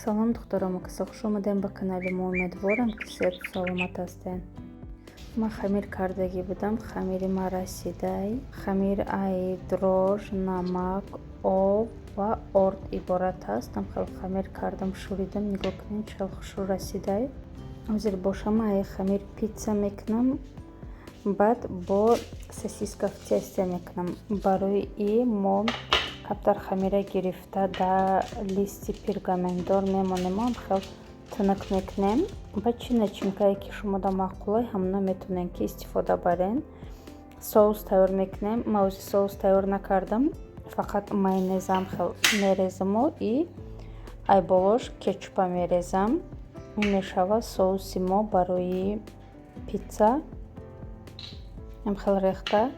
Салом, духтарому касо, хуш омадем ба канали мо. Умедворам, ки сеҳату саломат ҳастед. Ман хамир кардагӣ будам, хамири ман расидай. Хамир ай дрожж, намак, об ва орд иборат аст. Ам хел хамир кардам, шӯридам. Нигоҳ кунед, чӣ хел хушрӯ расидай. Ҳозир боша, ман ай хамир питса мекунам, баъд бо сосиска в тесте мекунам. Барои и мо камтар хамира гирифта, дар листи пергаментдор мемонем, ам хел тунук мекунем. Баъд чӣ начинкае ки шумода маъқулай, ҳамона метавонем, ки истифода барен. Соус тайёр мекунем. Ман ози соус тайёр накардам, фақат майонезам хел мерезаму и ай болош кетчупа мерезам. Ин мешавад соуси мо барои питса. Ам хел рехта,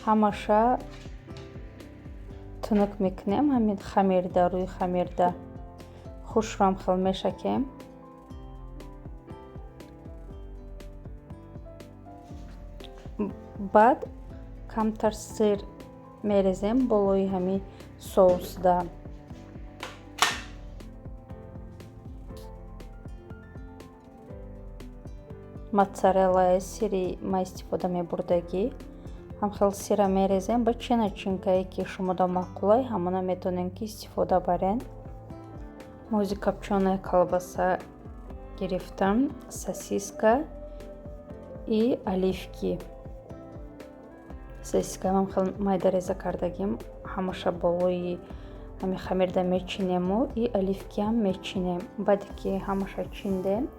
ҳамаша тунук мекунем. Ҳамин хамирда, рӯи хамирда хушрӯам хел мешакем. Баъд камтар сыр мерезем болои ҳамин соусда. Моцареллаи сири ма истифода мебурдагӣ. Ҳам хел сира мерезем. Ба чӣ начинкае ки шумода маъқулай, ҳамона метавонем, ки истифода барен. Мози копчёная колбаса гирифтам, сосиска и оливки. Сосискаам хел майда реза кардагим, ҳамаша болои ҳамин хамирда мечинему и оливкиам мечинем. Баъде ки ҳамаша чиндем,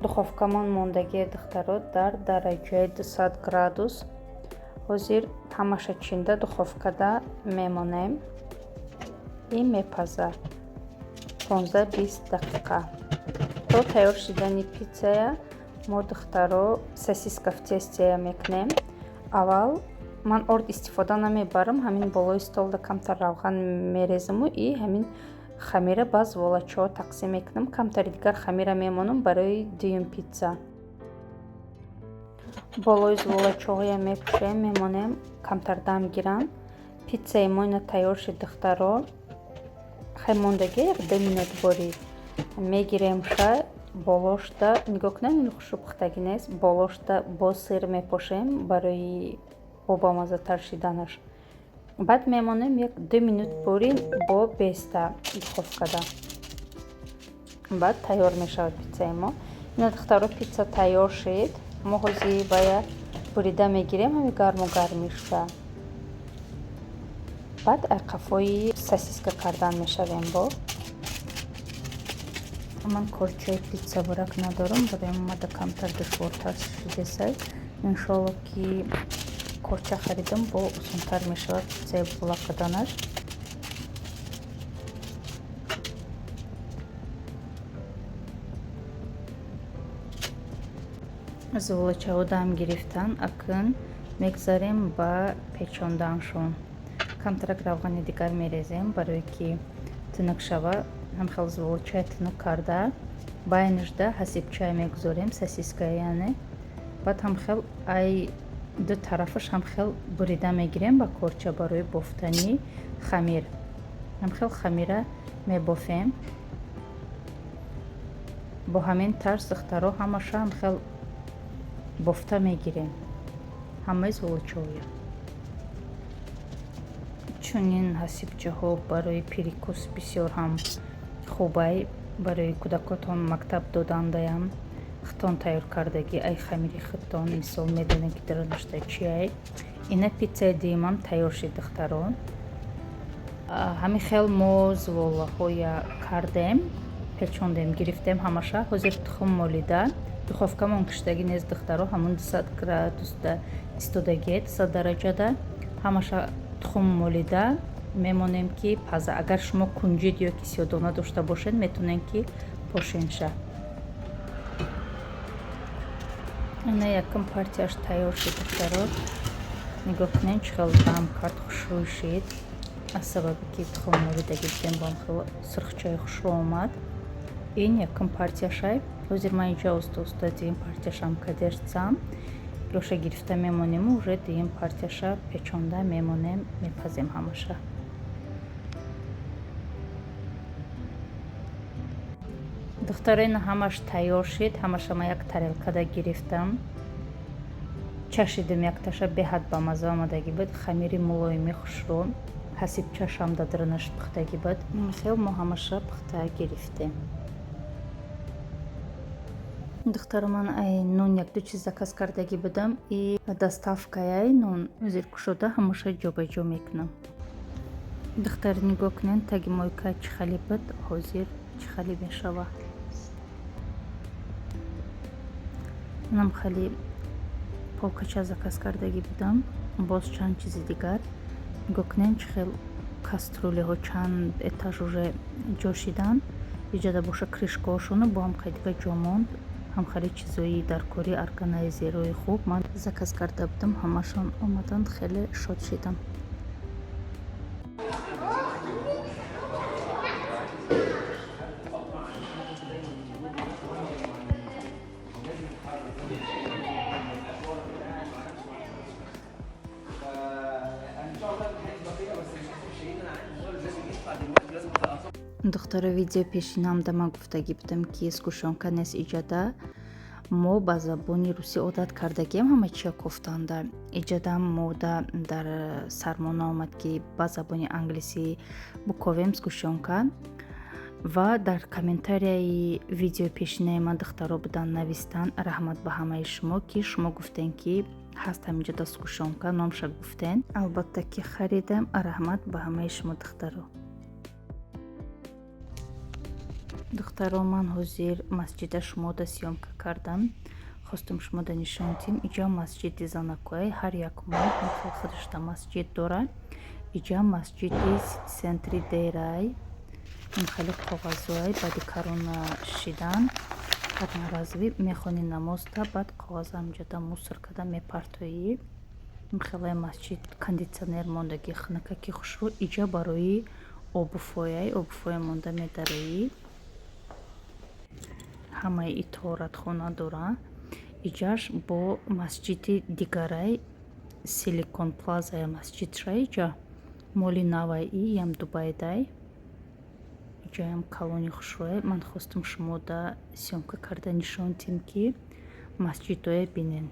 духовкамон мондагие, духтаро, дар дараҷаи 200 градус. Ҳозир ҳамаша чинда, духовкада мемонем и мепаза 15-20 дақиқа. То тайёр шудани питсая мо, духтаро, сосиска в тесте мекунем. Аввал ман орд истифода намебарам, ҳамин болои столда камтар равған мерезаму и ҳамин хамира ба зволачаҳо тақсим мекунам. Камтари дигар хамира мемонам барои дуюм питса. Болои зволачаҳоя мепӯшем, мемонем, камтар дам гиранд. Питсаи мо ина тайёр шуд, духтаро. Хай, мондагӣ як 2 минут борӣ мегиремша. Болошда нигоҳ кунед, ин хушрӯ пухтагӣ нест. Болошда бо сыр мепошем барои бо бамаззатар шиданаш. Баъд мемонем як 2 минут борӣ бо беста духовкада, баъд тайёр мешавад питсаи мо. Ина, духтаро, питса тайёр шуд. Мо ҳозир бая бурида мегирем ҳами гарму гармишда, баъд айқафои сосиска кардан мешавем. Бо ман корчаи питсабурак надорам, барои омада камтар душвортар шудесай. Иншоалло, ки корча харидам, бо осонтар мешавад питсаи була карданаш. Зуволачаҳо дам гирифтан, акн мегзарем ба печонданшон. Камтарак равғани дигар мерезем, барое ки тунук шава. Ҳамхел зуволачай тунук карда, байнашда ҳасибчай мегузорем, сосиска яъне. Баъд ҳамхел ай ду тарафаш ҳамхел бурида мегирем ба корча барои бофтани хамир. Ҳамхел хамира мебофем бо ҳамин тарз, духтаро. Ҳамаша ҳамхел бофта мегирем, ҳамаи зуволачаҳоя. Чунин ҳасибчаҳо барои перекус бисёр ҳам хубай, барои кӯдакотон мактаб додандаям. Худтон тайёр кардагӣ, ай хамири худтон, мисол, медонед, ки дарунашда чиай. Ина питсаи дуюмам тайёр шуд, духтаро. Ҳамин хел мо зуволаҳоя кардем, печондем, гирифтем ҳамаша. Ҳозир тухм молида, духовкамон киштагӣ нест, духтаро, ҳамон 200 градусда истодагие, 200 дараҷада. Ҳамаша тухм молида мемонем, ки паза. Агар шумо кунҷид ё ки сиёдона дошта бошед, метавонед, ки пошенша. Ина якум партияш тайёр шуд, духтаро. Нигоҳ кунед, чӣ хел дам кард, хушрӯй шид. Аз сабаби ки тухм молидагӣ будем, бо хел сурхчаи хушрӯ омад. Ин якум партияшай. Ҳозир ман инҷа оста оста дуюм партияшам кадерсам. Роша гирифта мемонему, уже дуюм партияша печонда мемонем, мепазем ҳамаша. Духтаро, ина ҳамаш тайёр шид. Ҳамаша ман як тарелкада гирифтам, чашидим якташа, беҳад ба маза омадагӣ буд. Хамири мулоими хушрӯ, ҳасибчашам дадринаш пухтагӣ буд. Хел мо ҳамаша пухта гирифтем. Духтаро, ман ай нон якду чиз заказ кардагӣ будам и доставкаяй нон ҳозир кушода, ҳамаша ҷобаҷо мекунам. Духтар, нигоҳ кунед, таги мойка чӣ хеле буд, ҳозир чӣ хеле мешава. Манам хеле полкача заказ кардагӣ будам, боз чанд чизи дигар. Нигоҳ кунед, чӣ хел кастрюлиҳо чанд этаж уже ҷо шиданд. Иҷода боша, крышкаҳошону бо ҳам хеле дига ҷо монд. Ҳам хеле чизои даркорӣ, органайзерҳои хуб ман заказ карда будам, ҳамашон омаданд, хеле шод шидам. Духтаро, видео пешинам да ман гуфтагӣ будам, ки сгущёнка нест иҷода. Мо ба забони русӣ одат кардагием ҳама чия кофтанда. Иҷодам мода дар сармо наомад, ки ба забони англисӣ буковем сгущёнка. Ва дар комментарияи видеои пешинаи ман духтаро буданд, навистанд. Раҳмат ба ҳамаи шумо, ки шумо гуфтем, ки ҳаст ҳаминҷода сгущёнка, номша гуфтен. Албатта, ки харидам. Раҳмат ба ҳамаи шумо, духтаро. Духтаро, ман ҳозир масҷида шумода съёмка кардам, хостум шумода нишон дим. Иҷа масҷиди занакои, ҳар як моҳ худашда масҷид дорад. Иҷа масҷиди центри дерай. Ин хеле коғазҳои баъди корона шидан одноразовый, мехонӣ намозта, баъд коғаза ҳаминҷода мусор карда мепартоӣ. Ин хеле масҷид кондитсионер мондагӣ, хунукаки хушрӯ. Иҷа барои обуфояй, обуфоя монда медароӣ. Ҳамаи и тоҳоратхона дорад. Иҷаш бо масҷиди дигарай, Силикон Плазая масҷидша. Иҷа моли навай, и ям Дубайдай. Иҷаям калони хушрӯе. Ман хостум шумода съёмка карда нишон дим, ки масҷидое бинен.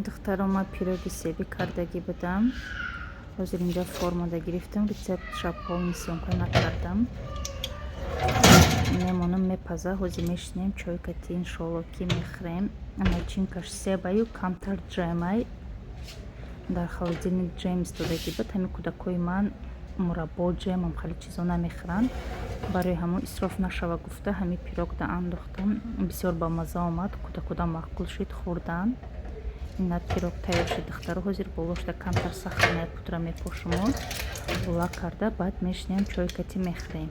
Духтаро, ман пироги себӣ кардагӣ будам, ҳозир инҷа формада гирифтам. Рецептша полный съёмка накардам, мемонам, мепаза. Ҳозир мешинем, чой кати, иншоалло, ки мехӯрем. Начинкаш себаю камтар ҷемай, дар холодильник ҷем истодагӣ буд. Ҳамин кӯдакҳои ман мураббо, ҷемам хеле чизо намехӯранд, барои ҳамон исроф нашава гуфта, ҳамин пирогда андохтам. Бисёр бамаза омад, кӯдакода маъқул шуд, хӯрданд. Ина пирог тайёр шуд, духтаро. Ҳозир болошда камтар сахарная пудра мепошуму була карда, баъд мешинем, чой кати мехӯрем.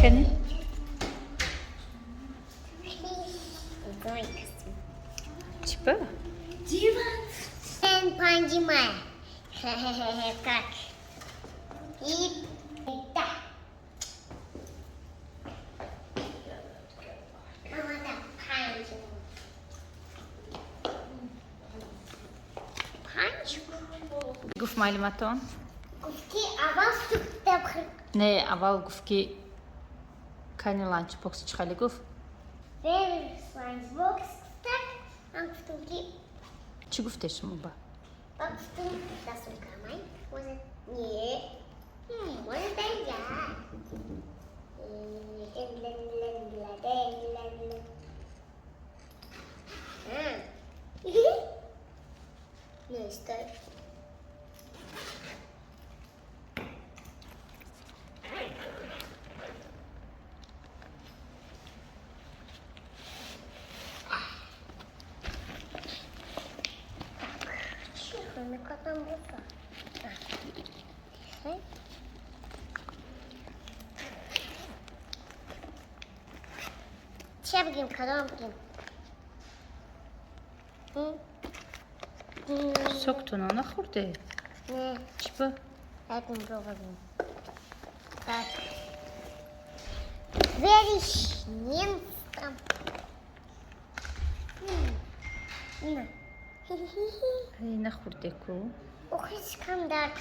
Кани? Чипа? Панҷима. Как? И да. Мама, да, панҷ. Панҷ? Гуфт маълуматон? Гуфт, ки аввал сукта. Не, аввал гуфт, ки кани ланчбокс чӣ хеле гуфт? Ланчбокс так. Ман гуфтам, ки Чӣ гуфте шумо ба? Ман гуфтам, дастуркамай. Может, не. Может, я. Ну, стой. Так, чиха, там. Чия бигем, кадом бигем? М? М, Соктона нахӯрде? Не, Чӣ ба? Як пробуем. Так. Верещнинском. На. Ай, нахӯрде ку. Охи, шикам дард.